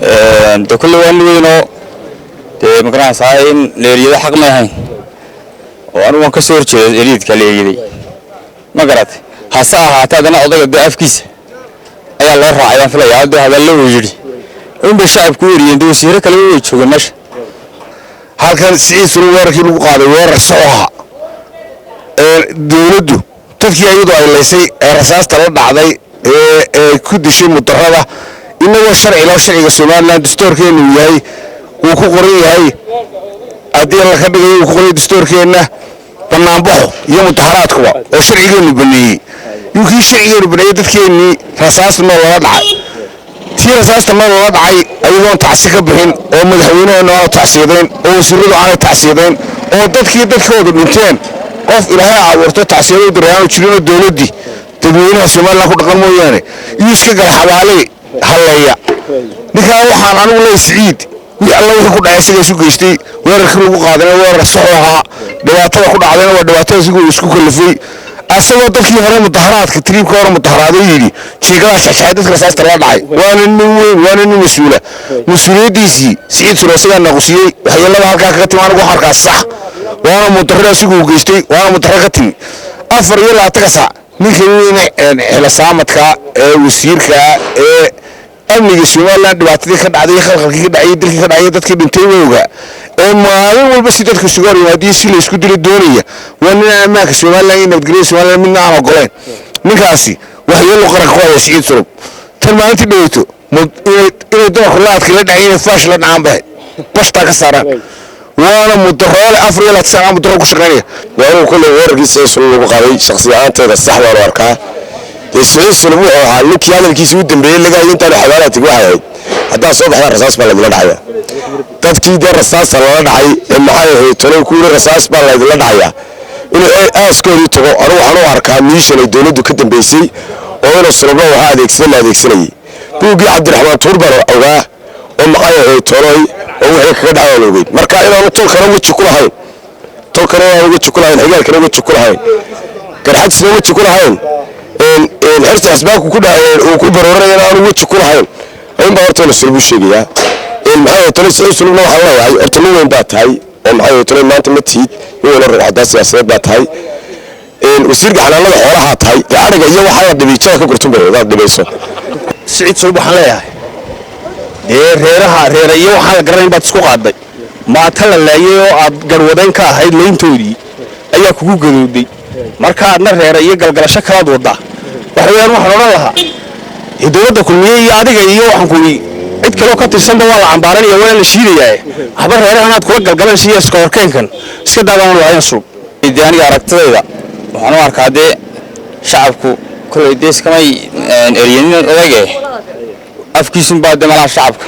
De kulle waa nin weynoo dee magaranaysaa in la eriyado xaq may ahayn, oo anigu waan ka soo horjeeda eriidka la eriyaday, ma garatay? Hase ahaatee haddana odayga dee afkiisa ayaa loo raacay baan filayaa. Dee hadallo uu yidhi unbay shacabku u eriyeen. Dee wasiiro kale way joogeen meesha. Halkan Siciid Sulub weerarkii lagu qaaday weerar socoha ee dowladdu dadkii iyadu ay laysay ee rasaasta la dhacday ee ku dishay mudarada, inagoo sharci loo sharciga Somaliland dastuurkeenu yahay uu ku qoran yahay, haddii la ka dhigayo uu ku qoran yahay dastuurkeenna, banaanbaxo iyo mudaharaadkuba oo sharcigeenu baneeyey, yuu kii sharcigeenu baneeyey dadkeennii rasaasta nool lala dhacay, tii rasaasta nool lala dhacay ayagoon tacsi ka bixin, oo madaxweynaheenu aanu tacsiyadayn, oo wasiiradu aanay tacsiyadayn, oo dadkii dadkoodu dhinteen qof Ilaahay abuurto tacsiyado u diray aanu jirin, oo dowladdii dadweynaha Somaliland ku dhaqan mooyaane, iyuu iska gala xabaaley halleeya. Ninkaa waxaan anigu leeyahay, Siciid wixii alla wixii ku dhacay isaga isu geystay. Weerarkii lagu qaadayna weerar saxu ahaa, dhibaatada ku dhacdayna waa dhibaatada isagu isku kalifay, asagoo dadkii hore mudaharaadka tiriibka hore mudaharaaday yidhi jiigadaa shexshexay dadka rasaasta la dhacay. Waana nin weyn, waana nin mas-uula. Mas-uuliyaddiisii Siciid Sulub isagaa naqusiyey. Waxyeelada halkaa kaga timi anigu waxaan arkaa sax, waana mudarro isagu uu geystay, waana mudarro ka timi 24-ka saac. Ninka weyne xilasaamadka ee wasiirka ee amniga Somaliland dhibaatadii ka dhacday, khalkhalkii ka dhacay, dilkii ka dhacay, dadkii dhintay wowga ee maalin walba si dadka isugu hor yimaadiyo si la isku dilo doonaya, waa nin aan ammaanka Somaliland iyo nabadgelyada Somaliland midna aan ogoleen. Ninkaasi waxyeelo qaranka ku haya Siciid Sulub. Tan maalintii dhaweyto inay dumarku laadka la dhacay, inay faash la dhacaan bahay bashtaa ka saaraan, waana mudaroole 24 saaca mudaro ku shaqaynaya. Waa inuu kolley weerarkii Siciid Sulub lagu qaaday shakhsi ahaanteeda sax baanu arkaa. Dee Siciid Sulub wuxuu ahaa ninkii hadalkiisii u dambeeyey laga hayay intaanu xabaalaha tegin waxay ahayd, "Haddaad soo baxdaan rasaas baa laydinla dhacaya." Dadkii dee rasaasta lala dhacay ee maxay ahayd tolow ku yiri rasaas baa laydinla dhacayaa, inuu aaskoodii tago, anigu waxaan u arkaa mission ay dowladdu ka dambeysay oo inuu Sulubna waxaa adeegsada la adeegsanayay. Buuggii Cabdiraxmaan Tuur baan ogaa oo maxay ahayd toloy oo wixii kaga dhacay aan ogeyn. Marka inaanu tolkana weji ku lahayn, tolkana inaanu weji ku lahayn, xigaalkana weji ku lahayn, Garxajisna weji ku lahayn, Xirsi xasbaanku ku uu ku barooranaya aanu weji ku lahayn ayuun baa horta ina Sulub u sheegayaa. Maxay ahayd tolay Siciid Sulubna waxaan leeyahay, horta nin weyn baa tahay oo maxay ahayd tolay maanta ma tihid nin weyn oo ruuxadaa siyaasadeed baa tahay, wasiirka xanaanada xoolahaa tahay. Dee ariga iyo waxaa la dhibiijada ka gurtun bay hadaad dhibayso. Siciid Sulub waxaan leeyahay, dee reeraha reera iyo waxaan la garanayn baad isku qaaday. Maata la laayay oo aad garwadayn ka ahayd layntoodii ayaa kugu gadowday, marka aadna reera iyo galgalasho kalaad waddaa. Waxa weeyaan waxaan odhan lahaa dee dowladda Kulmiye iyo adiga iyo waxaan kuwi cid kaloo ka tirsanba waa la cambaaranaya, waa la shiidayaa. Waxba reerahan aad kula galgalanaysa iyo iska horkeenkan iska daabaan lahayn, Sulub. Dee aniga aragtidayda waxaan u arkaa dee shacabku kolley dee iskamay eryanin odayge, afkiisunbaa dee malaha shacabka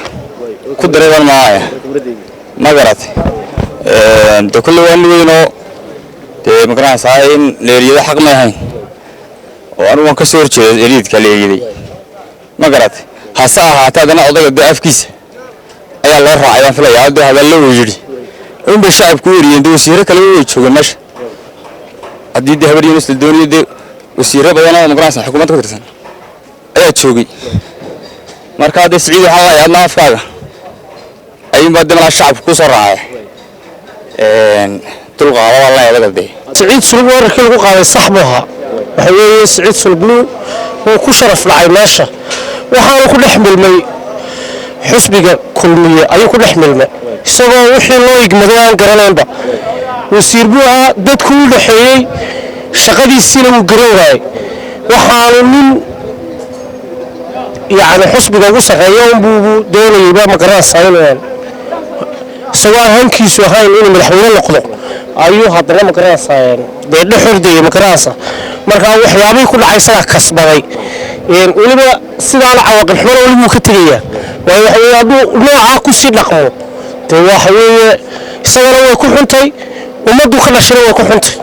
ku diray baan maaya, ma garatay? De kulle waa nin weynoo dee magaranaysaa in la eriyado xaq may ahayn, oo anigu waan ka soo horjeeda eriidka la eriyaday, ma garatay? Hase ahaatee haddana odayga dee afkiisa ayaa loo raacay baan filayaa. Dee hadallo uu yidhi unbay shacabku u eriyeen. Dee wasiiro kale way joogeen meesha, haddii dee habar Yunus la doonayo, dee wasiiro badan oo magaranaysa xukuumadda ka tirsan ayaa joogay. Marka dee Siciid waxaa laaya adna afkaaga ayuunbaa dee malaa shacabku ku soo raacay, dulqaada baa laaya adaga dee. Siciid Sulub weerarkii lagu qaaday sax buu ahaa. Waxa weeye Siciid Sulubnu wuu ku sharaf dhacay meesha, waxaanu ku dhex milmay xusbiga Kulmiye ayuu ku dhex milmay, isagoo wixii loo igmaday aan garanaynba. Wasiir buu ahaa, dadku u dhexeeyey, shaqadiisiina wuu garan waayey. Waxaanu nin yacni xusbiga ugu sarreeya unbuu doonayeyba, ma garanaysaa, inuu isagoo aan hankiisu ahayn inuu madaxweyne noqdo ayuu haddana, ma garanaysaa, dee dhex ordayay, ma garanaysaa. Marka waxyaabihii ku dhacay isagaa kasbaday. Weliba sidaana cawaaqib xumana weli wuu ka tegayaa, waayo waxa weeye hadduu noocaa kusii dhaqmo, dee waxa weeye isagana way ku xuntay, ummaddu ka dhashana way ku xuntay.